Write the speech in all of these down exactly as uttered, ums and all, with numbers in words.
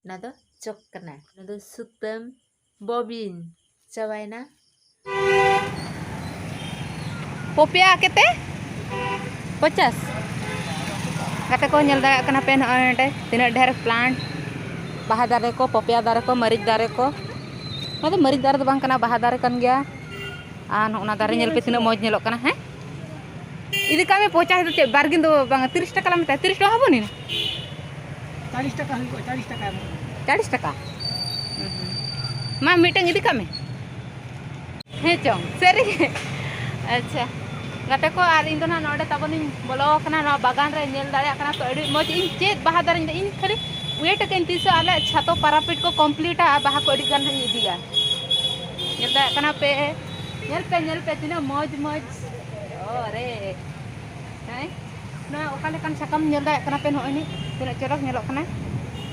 ᱚᱱᱟ ᱫᱚ ᱪᱚᱠ ᱠᱟᱱᱟ, ᱚᱱᱟ ᱫᱚ ᱥᱩᱛᱟᱹᱢ ᱵᱚᱵᱤᱱ᱾ ᱪᱟᱵᱟᱭᱮᱱᱟ᱾ ᱯᱚᱯᱤᱭᱟ ᱠᱮᱛᱮ ᱯᱚᱪᱟᱥ᱾ ᱜᱟᱛᱮ ᱠᱚ, ᱧᱮᱞ ᱫᱟᱲᱮᱭᱟᱜ ᱠᱟᱱᱟ ᱯᱮ ᱱᱚᱜᱼᱚᱭ ᱱᱚᱰᱮ ᱛᱤᱱᱟᱹᱜ ᱰᱷᱮᱨ ᱯᱞᱟᱱᱴ, ᱵᱟᱦᱟ ᱫᱟᱨᱮ ᱠᱚ, ᱯᱚᱯᱤᱭᱟ ᱫᱟᱨᱮ ᱠᱚ, ᱢᱟᱹᱨᱤᱪ ᱫᱟᱨᱮ ᱠᱚ᱾ ᱱᱚᱣᱟ ᱫᱚ ᱢᱟᱹᱨᱤᱪ ᱫᱟᱨᱮ ᱫᱚ ᱵᱟᱝ ᱠᱟᱱᱟ, ᱵᱟᱦᱟ ᱫᱟᱨᱮ ᱠᱟᱱ ᱜᱮᱭᱟ᱾ ᱟᱨ ᱱᱚᱜᱼᱚ ᱱᱟ ᱫᱟᱨᱮ ᱧᱮᱞ ᱯᱮ ᱛᱤᱱᱟᱹᱜ ᱢᱚᱡᱽ ᱧᱮᱞᱚᱜ ᱠᱟᱱᱟ᱾ ᱦᱮᱸ, ᱤᱫᱤ ᱠᱟᱜ ᱢᱮ, ᱯᱚᱪᱟᱥ ᱫᱚ ᱪᱮᱫ ᱵᱟᱨᱜᱤᱱ ᱫᱚ ᱵᱟᱝᱟ, ᱛᱤᱨᱤᱥ ᱴᱟᱠᱟ ᱞᱟᱝ ᱢᱮᱛᱟᱭᱟ, ᱛᱤᱨᱤᱥ ᱴᱟᱠᱟ ᱦᱚᱸ ᱵᱟᱹᱱᱩᱭ ᱱᱟ᱾ ᱪᱟᱞᱤᱥ ᱴᱟᱠᱟ ᱦᱩᱭ ᱠᱚᱜᱼᱟ, ᱪᱟᱞᱤᱥ ᱴᱟᱠᱟ᱾ ᱪᱟᱞᱤᱥ ᱴᱟᱠᱟ? ᱦᱩᱸ, ᱦᱩᱸ᱾ ᱢᱟ, ᱢᱤᱫᱴᱟᱝ ᱤᱫᱤ ᱠᱟᱜ ᱢᱮ᱾ ᱦᱮᱸ ᱪᱚᱝ, ᱥᱟᱹᱨᱤ ᱜᱮ? ᱟᱪᱪᱷᱟ, ᱜᱟᱛᱮ ᱠᱚ, ᱟᱨ ᱤᱧ ᱫᱚ ᱱᱟᱦᱟᱜ ᱱᱚᱰᱮ ᱛᱟᱵᱚᱱᱤᱧ ᱵᱚᱞᱚ ᱟᱠᱟᱱᱟ ᱱᱚᱣᱟ ᱵᱟᱜᱟᱱ ᱨᱮ᱾ ᱧᱮᱞ ᱫᱟᱲᱮᱭᱟᱜ ᱠᱟᱱᱟ ᱯᱮ ᱟᱹᱰᱤ ᱢᱚᱡᱽ᱾ ᱤᱧ ᱪᱮᱫ ᱵᱟᱦᱟ ᱫᱟᱨᱮᱧ ᱤᱧ ᱠᱷᱟᱹᱞᱤ ᱣᱮᱴ ᱟᱠᱟᱹᱧ ᱛᱤᱥᱚᱜ ᱟᱞᱮ ᱪᱷᱟᱛᱚ ᱯᱟᱨᱟᱯᱤᱴ ᱠᱚ ᱠᱚᱢᱯᱞᱤᱴᱟ ᱟᱨ ᱵᱟᱦᱟ ᱠᱚ ᱟᱹᱰᱤ ᱜᱟᱱ ᱦᱟᱸᱜ ᱤᱧ ᱤᱫᱤᱭᱟ᱾ ᱧᱮᱞ ᱫᱟᱲᱮᱭᱟᱜ ᱠᱟᱱᱟ ᱯᱮ, ᱧᱮᱞ ᱯᱮ, ᱧᱮᱞ ᱯᱮ, ᱛᱤᱱᱟᱹᱜ ᱢᱚᱡᱽ ᱢᱚᱡᱽ᱾ ᱚ ᱨᱮ, ᱦᱮᱸ, ᱱᱚᱣᱟ ᱚᱠᱟ ᱞᱮᱠᱟᱱ ᱥᱟᱠᱟᱢ ᱧᱮᱞ ᱫᱟᱲᱮᱭᱟᱜ ᱠᱟᱱᱟ ᱯᱮ? ᱱᱚᱜᱼᱚᱭ ᱱᱤᱡ ᱛᱤᱱᱟᱹᱜ ᱪᱚᱨᱚᱠ ᱧᱮᱞᱚᱜ ᱠᱟᱱᱟ᱾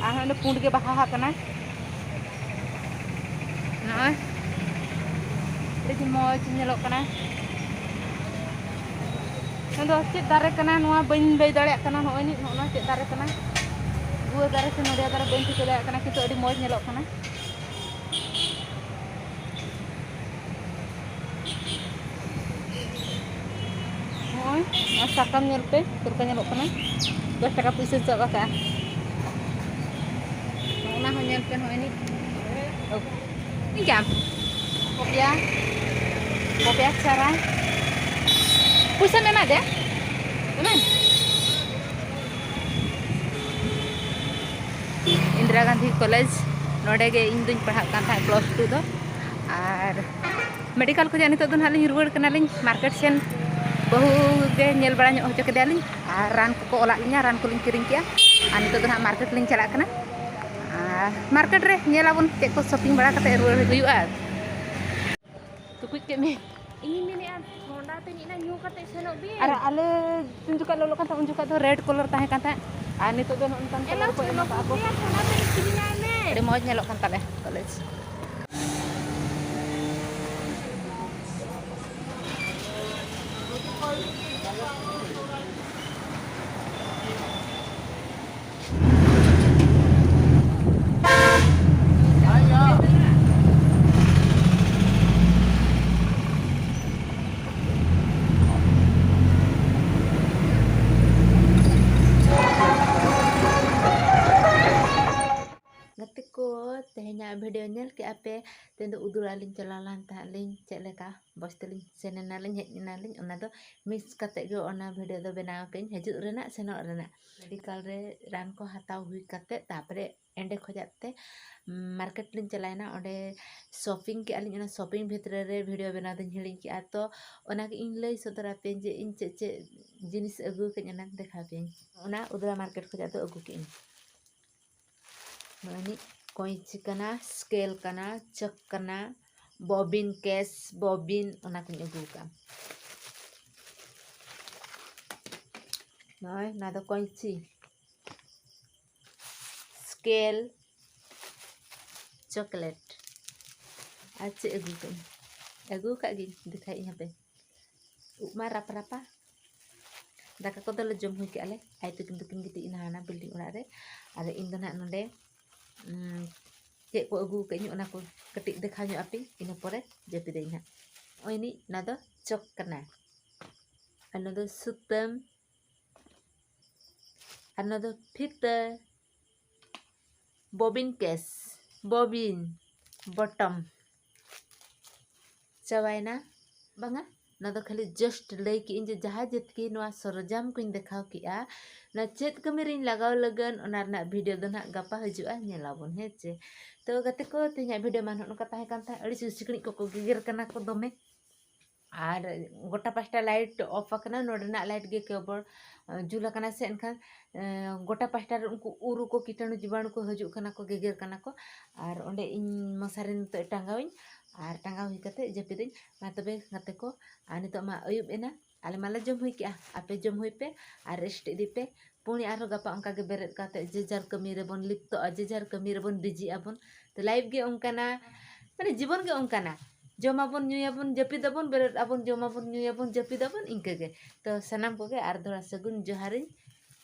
ᱟᱨ ᱱᱚᱜᱼᱚᱭ ᱱᱤᱡ ᱯᱩᱸᱰ ᱜᱮ ᱵᱟᱦᱟ ᱟᱠᱟᱱᱟ᱾ ᱱᱚᱜᱼᱚᱭ ᱟᱹᱰᱤ ᱢᱚᱡᱽ ᱧᱮᱞᱚᱜ ᱠᱟᱱᱟ᱾ ᱱᱚᱣᱟ ᱫᱚ ᱪᱮᱫ ᱫᱟᱨᱮ ᱠᱟᱱᱟ? ᱱᱚᱣᱟ ᱵᱟᱹᱧ ᱞᱟᱹᱭ ᱫᱟᱲᱮᱭᱟᱜ ᱠᱟᱱᱟ᱾ ᱱᱚᱜᱼᱚᱭ ᱱᱤᱡ ᱱᱚᱜᱼᱚ ᱱᱚᱣᱟ ᱪᱮᱫ ᱫᱟᱨᱮ ᱠᱟᱱᱟ? ᱜᱩᱣᱟᱹ ᱫᱟᱨᱮ ᱥᱮ ᱱᱚᱰᱤᱭᱟ ᱫᱟᱨᱮ ᱵᱟᱹᱧ ᱴᱷᱤᱠᱟᱹ ᱫᱟᱲᱮᱭᱟᱜ ᱠᱟᱱᱟ, ᱠᱤᱱᱛᱩ ᱟᱹᱰᱤ ᱢᱚᱡᱽ ᱧᱮᱞᱚᱜ ᱠᱟᱱᱟ᱾ ᱱᱚᱜᱼᱚᱭ ᱱᱚᱣᱟ ᱥᱟᱠᱟᱢ ᱧᱮᱞ ᱯᱮ ᱪᱮᱫ ᱞᱮᱠᱟ ᱧᱮᱞᱚᱜ ᱠᱟᱱᱟ᱾ ᱫᱚᱥ ᱴᱟᱠᱟ ᱯᱩᱭᱥᱟᱹ ᱥᱟᱵ ᱟᱠᱟᱫᱼᱟ᱾ ᱚᱱᱟ ᱦᱚᱸ ᱧᱮᱞ ᱯᱮ, ᱱᱚᱜᱼᱚᱭ ᱱᱤᱡ ᱤᱧ ᱠᱟᱢ ᱠᱚᱯᱤᱭᱟ, ᱠᱚᱯᱤᱭᱟ ᱪᱟᱨᱟ᱾ ᱯᱩᱭᱥᱟᱹᱢ ᱮᱢᱟ ᱫᱮᱭᱟ? ᱮᱢᱟᱹᱧ? ᱤᱱᱫᱤᱨᱟ ᱜᱟᱱᱫᱷᱤ ᱠᱚᱞᱮᱡᱽ, ᱱᱚᱰᱮ ᱜᱮ ᱤᱧ ᱫᱩᱧ ᱯᱟᱲᱦᱟᱜ ᱠᱟᱱ ᱛᱟᱦᱮᱸᱫ ᱯᱞᱟᱥ ᱴᱩ ᱫᱚ᱾ ᱟᱨ ᱢᱮᱰᱤᱠᱮᱞ ᱠᱷᱚᱱᱟᱜ ᱱᱤᱛᱚᱜ ᱫᱚ ᱱᱟᱦᱟᱜ ᱞᱤᱧ ᱨᱩᱣᱟᱹᱲ ᱠᱟᱱᱟᱞᱤᱧ ᱢᱟᱨᱠᱮᱴ ᱥᱮᱱ᱾ ᱵᱟᱹᱦᱩ ᱜᱮ ᱧᱮᱞ ᱵᱟᱲᱟ ᱧᱚᱜ ᱦᱚᱪᱚ ᱠᱮᱫᱮᱭᱟᱞᱤᱧ ᱟᱨ ᱨᱟᱱ ᱠᱚᱠᱚ ᱚᱞᱟᱫ ᱞᱤᱧᱟ, ᱨᱟᱱ ᱠᱚᱞᱤᱧ ᱠᱤᱨᱤᱧ ᱠᱮᱜᱼᱟ᱾ ᱟᱨ ᱱᱤᱛᱚᱜ ᱫᱚ ᱱᱟᱦᱟᱜ ᱢᱟᱨᱠᱮᱴ ᱞᱤᱧ ᱪᱟᱞᱟᱜ ᱠᱟᱱᱟ᱾ ᱟᱨ ᱢᱟᱨᱠᱮᱴ ᱨᱮ ᱧᱮᱞ ᱟᱵᱚᱱ ᱪᱮᱫ ᱠᱚ ᱥᱚᱯᱤᱝ ᱵᱟᱲᱟ ᱠᱟᱛᱮ ᱨᱩᱣᱟᱹᱲ ᱦᱩᱭᱩᱜᱼᱟ᱾ ᱛᱩᱠᱩᱡ ᱠᱮᱫ ᱢᱮ᱾ ᱤᱧᱤᱧ ᱢᱮᱱᱮᱫᱼᱟ, ᱦᱚᱸᱰᱟ ᱛᱮ ᱢᱤᱫ ᱫᱷᱟᱣ ᱧᱩ ᱠᱟᱛᱮ ᱥᱮᱱᱚᱜ ᱵᱤᱱ᱾ ᱟᱨ ᱟᱞᱮ ᱛᱤᱱ ᱡᱚᱠᱷᱟᱜ ᱞᱚᱞᱚᱜ ᱠᱟᱱ ᱛᱟᱦᱮᱸᱫ, ᱩᱱ ᱡᱚᱠᱷᱟᱜ ᱫᱚ ᱨᱮᱰ ᱠᱟᱞᱟᱨ ᱛᱟᱦᱮᱸ ᱠᱟᱱ ᱛᱟᱦᱮᱸᱫ, ᱟᱨ ᱱᱤᱛᱚᱜ ᱫᱚ ᱱᱚᱜᱼᱚ ᱱᱚᱝᱠᱟᱱ ᱠᱟᱞᱟᱨ ᱠᱚ ᱮᱢ ᱟᱠᱟᱫᱼᱟ ᱠᱚ᱾ ᱟᱹᱰᱤ ᱢᱚᱡᱽ ᱧᱮᱞᱚᱜ ᱠᱟᱱ ᱛᱟᱞᱮ ᱠᱚᱞᱮᱡᱽ᱾ ᱜᱟᱛᱮ ᱠᱚ, ᱛᱮᱦᱮᱧᱟᱜ ᱵᱷᱤᱰᱤᱭᱳ ᱧᱮᱞ ᱠᱮᱜᱼᱟ ᱯᱮ᱾ ᱛᱮᱦᱮᱧ ᱫᱚ ᱩᱫᱩᱲᱟ ᱞᱤᱧ ᱪᱟᱞᱟᱣ ᱞᱮᱱ ᱛᱟᱦᱮᱸᱫ ᱞᱤᱧ, ᱪᱮᱫ ᱞᱮᱠᱟ ᱵᱚᱥ ᱛᱮᱞᱤᱧ ᱥᱮᱱ ᱮᱱᱟᱞᱤᱧ, ᱦᱮᱡ ᱮᱱᱟᱞᱤᱧ᱾ ᱚᱱᱟ ᱫᱚ ᱢᱤᱥ ᱠᱟᱛᱮ ᱜᱮ ᱚᱱᱟ ᱵᱷᱤᱰᱤᱭᱳ ᱫᱚ ᱵᱮᱱᱟᱣ ᱠᱟᱹᱧ, ᱦᱤᱡᱩᱜ ᱨᱮᱱᱟᱜ ᱥᱮᱱᱚᱜ ᱨᱮᱱᱟᱜ᱾ ᱢᱮᱰᱤᱠᱟᱞ ᱨᱮ ᱨᱟᱱ ᱠᱚ ᱦᱟᱛᱟᱣ ᱦᱩᱭ ᱠᱟᱛᱮ, ᱛᱟᱨᱯᱚᱨᱮ ᱮᱸᱰᱮ ᱠᱷᱚᱡᱟᱜ ᱛᱮ ᱢᱟᱨᱠᱮᱴ ᱞᱤᱧ ᱪᱟᱞᱟᱣᱮᱱᱟ᱾ ᱚᱸᱰᱮ ᱥᱚᱯᱤᱝ ᱠᱮᱜᱼᱟ ᱞᱤᱧ᱾ ᱚᱱᱟ ᱥᱚᱯᱤᱝ ᱵᱷᱤᱛᱨᱤ ᱨᱮ ᱵᱷᱤᱰᱤᱭᱳ ᱵᱮᱱᱟᱣ ᱫᱚᱧ ᱦᱤᱲᱤᱧ ᱠᱮᱜᱼᱟ, ᱛᱚ ᱚᱱᱟ ᱜᱮ ᱤᱧ ᱞᱟᱹᱭ ᱥᱚᱫᱚᱨ ᱟᱯᱮᱭᱟᱹᱧ ᱡᱮ ᱤᱧ ᱪᱮᱫ ᱪᱮᱫ ᱡᱤᱱᱤᱥ ᱟᱹᱜᱩ ᱠᱟᱹᱧ, ᱚᱱᱟ ᱫᱮᱠᱷᱟᱣ ᱯᱮᱭᱟᱹᱧ᱾ ᱚᱱᱟ ᱩᱫᱽᱲᱟ ᱢᱟᱨᱠᱮᱴ ᱠᱷᱚᱡᱟᱜ ᱫᱚ ᱟᱹᱜᱩ ᱠᱮᱜᱼᱟᱹᱧ᱾ ᱱᱚᱜᱼᱚᱭ ᱱᱤᱡ ᱠᱚᱭᱪᱤ ᱠᱟᱱᱟ, ᱥᱠᱮᱞ ᱠᱟᱱᱟ, ᱪᱚᱠ ᱠᱟᱱᱟ, ᱵᱚᱵᱤᱱ, ᱠᱮᱥ ᱵᱚᱵᱤᱱ, ᱚᱱᱟ ᱠᱚᱧ ᱟᱹᱜᱩ ᱟᱠᱟᱫᱼᱟ᱾ ᱱᱚᱜᱼᱚᱭ ᱱᱚᱣᱟ ᱫᱚ ᱠᱚᱭᱪᱤ, ᱥᱠᱮᱞ, ᱪᱚᱠᱞᱮᱴ᱾ ᱟᱨ ᱪᱮᱫ ᱟᱹᱜᱩ ᱠᱟᱜ ᱟᱹᱧ? ᱟᱹᱜᱩ ᱠᱟᱜ ᱜᱤᱧ, ᱫᱮᱠᱷᱟᱭᱮᱫ ᱟᱹᱧ ᱦᱟᱯᱮ᱾ ᱩᱵ ᱢᱟ ᱨᱟᱯ ᱨᱟᱯᱟ᱾ ᱫᱟᱠᱟ ᱠᱚᱫᱚ ᱞᱮ ᱡᱚᱢ ᱦᱩᱭ ᱠᱮᱜᱼᱟ ᱞᱮ᱾ ᱟᱭᱳ ᱛᱟᱹᱠᱤᱱ ᱫᱚᱠᱤᱱ ᱜᱤᱛᱤᱡ ᱮᱱᱟ ᱦᱟᱱᱟ ᱵᱤᱞᱰᱤᱝ ᱚᱲᱟᱜ ᱨᱮ᱾ ᱟᱫᱚ ᱤᱧ ᱫᱚ ᱱᱟᱦᱟᱜ ᱱᱚᱰᱮ, ᱩᱸ, ᱪᱮᱫ ᱠᱚ ᱟᱹᱜᱩ ᱠᱟᱜ ᱤᱧ, ᱚᱱᱟ ᱠᱚ ᱠᱟᱹᱴᱤᱡ ᱫᱮᱠᱷᱟᱣ ᱧᱚᱜ ᱟᱯᱮ, ᱤᱱᱟᱹ ᱯᱚᱨᱮ ᱡᱟᱹᱯᱤᱫᱟᱹᱧ ᱦᱟᱸᱜ᱾ ᱱᱚᱜᱼᱚᱭ ᱱᱤᱡ, ᱚᱱᱟ ᱫᱚ ᱪᱚᱠ ᱠᱟᱱᱟ, ᱟᱨ ᱱᱚᱣᱟ ᱫᱚ ᱥᱩᱛᱟᱹᱢ, ᱟᱨ ᱱᱚᱣᱟ ᱫᱚ ᱯᱷᱤᱛᱟᱹ, ᱵᱚᱵᱤᱱ ᱠᱮᱥ, ᱵᱚᱵᱤᱱ, ᱵᱚᱴᱚᱢ᱾ ᱪᱟᱵᱟᱭᱮᱱᱟ? ᱵᱟᱝᱟ, ᱱᱚᱣᱟ ᱫᱚ ᱠᱷᱟᱹᱞᱤ just ᱞᱟᱹᱭ ᱠᱮᱜ ᱟᱹᱧ ᱡᱮ ᱡᱟᱦᱟᱸ ᱡᱟᱹᱛᱠᱤ ᱱᱚᱣᱟ ᱥᱚᱨᱚᱡᱟᱢ ᱠᱚᱧ ᱫᱮᱠᱷᱟᱣ ᱠᱮᱜᱼᱟ, ᱚᱱᱟ ᱪᱮᱫ ᱠᱟᱹᱢᱤ ᱨᱤᱧ ᱞᱟᱜᱟᱣ ᱞᱟᱹᱜᱤᱫ, ᱚᱱᱟ ᱨᱮᱱᱟᱜ ᱵᱷᱤᱰᱤᱭᱳ ᱫᱚ ᱱᱟᱦᱟᱜ ᱜᱟᱯᱟ ᱦᱤᱡᱩᱜᱼᱟ, ᱧᱮᱞᱟᱵᱚᱱ, ᱦᱮᱸ ᱪᱮ? ᱛᱚ ᱜᱟᱛᱮ ᱠᱚ, ᱛᱮᱦᱮᱧᱟᱜ ᱵᱷᱤᱰᱤᱭᱳ ᱢᱟ ᱱᱚᱜᱼᱚ ᱱᱚᱝᱠᱟ ᱛᱟᱦᱮᱸ ᱠᱟᱱ ᱛᱟᱦᱮᱸᱫ᱾ ᱟᱹᱰᱤ ᱥᱤᱠᱲᱤᱡ ᱠᱚᱠᱚ ᱜᱮᱜᱮᱨ ᱠᱟᱱᱟ ᱠᱚ ᱫᱚᱢᱮ᱾ ᱟᱨ ᱜᱚᱴᱟ ᱯᱟᱦᱴᱟ ᱞᱟᱭᱤᱴ ᱚᱯᱷ ᱟᱠᱟᱱᱟ, ᱱᱚᱰᱮᱱᱟᱜ ᱞᱟᱭᱤᱴ ᱜᱮ ᱠᱮᱵᱚᱞ, ᱟᱸ, ᱡᱩᱞ ᱟᱠᱟᱱᱟ ᱥᱮ, ᱮᱱᱠᱷᱟᱱ, ᱟᱸ, ᱜᱚᱴᱟ ᱯᱟᱦᱴᱟ ᱨᱮ ᱩᱱᱠᱩ ᱩᱨᱩ ᱠᱚ, ᱠᱤᱴᱟᱬᱩ ᱡᱤᱵᱟᱬᱩ ᱠᱚ ᱦᱤᱡᱩᱜ ᱠᱟᱱᱟ ᱠᱚ, ᱜᱮᱜᱮᱨ ᱠᱟᱱᱟ ᱠᱚ᱾ ᱟᱨ ᱚᱸᱰᱮ ᱤᱧ ᱢᱚᱥᱟᱨᱤ ᱱᱤᱛᱚᱜ ᱴᱟᱸᱜᱟᱣᱤᱧ, ᱟᱨ ᱴᱟᱸᱜᱟᱣ ᱦᱩᱭ ᱠᱟᱛᱮ ᱡᱟᱹᱯᱤᱫᱟᱹᱧ᱾ ᱢᱟ ᱛᱚᱵᱮ ᱜᱟᱛᱮ ᱠᱚ, ᱟᱨ ᱱᱤᱛᱚᱜ ᱢᱟ ᱟᱹᱭᱩᱵ ᱮᱱᱟ, ᱟᱞᱮ ᱢᱟᱞᱮ ᱡᱚᱢ ᱦᱩᱭ ᱠᱮᱜᱼᱟ, ᱟᱯᱮ ᱡᱚᱢ ᱦᱩᱭ ᱯᱮ ᱟᱨ rest ᱤᱫᱤ ᱯᱮ᱾ ᱯᱩᱱᱤ ᱟᱨᱦᱚᱸ ᱜᱟᱯᱟ ᱚᱱᱠᱟ ᱜᱮ ᱵᱮᱨᱮᱫ ᱠᱟᱛᱮ ᱡᱮ ᱡᱟᱨ ᱠᱟᱹᱢᱤ ᱨᱮᱵᱚᱱ ᱞᱤᱯᱛᱚᱜᱼᱟ, ᱡᱮ ᱡᱟᱨ ᱠᱟᱹᱢᱤ ᱨᱮᱵᱚᱱ ᱵᱤᱡᱤᱜ ᱟᱵᱚᱱ᱾ ᱛᱚ life ᱜᱮ ᱚᱱᱠᱟᱱᱟ, ᱢᱟᱱᱮ ᱡᱤᱵᱚᱱ ᱜᱮ ᱚᱱᱠᱟᱱᱟ, ᱡᱚᱢᱟᱵᱚᱱ, ᱧᱩᱭᱟᱵᱚᱱ, ᱡᱟᱹᱯᱤᱫᱟᱵᱚᱱ, ᱵᱮᱨᱮᱫ ᱟᱵᱚᱱ, ᱡᱚᱢᱟᱵᱚᱱ, ᱧᱩᱭᱟᱵᱚᱱ, ᱡᱟᱹᱯᱤᱫᱟᱵᱚᱱ, ᱤᱱᱠᱟᱹ ᱜᱮ᱾ ᱛᱚ ᱥᱟᱱᱟᱢ ᱠᱚᱜᱮ ᱟᱨ ᱫᱚᱦᱲᱟ ᱥᱟᱹᱜᱩᱱ ᱡᱚᱦᱟᱨᱤᱧ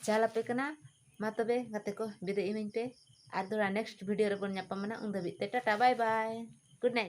ᱪᱟᱞ ᱟᱯᱮ ᱠᱟᱱᱟ᱾ ᱢᱟ ᱛᱚᱵᱮ ᱜᱟᱛᱮ ᱠᱚ, ᱵᱤᱫᱟᱹᱭ ᱤᱢᱟᱹᱧ ᱯᱮ᱾ ᱟᱨ ᱫᱚᱦᱲᱟ next video ᱨᱮᱵᱚᱱ ᱧᱟᱯᱟᱢᱟ ᱱᱟᱜ, ᱩᱱ ᱫᱷᱟᱹᱵᱤᱡ ᱛᱮ Tata, bye bye, good night᱾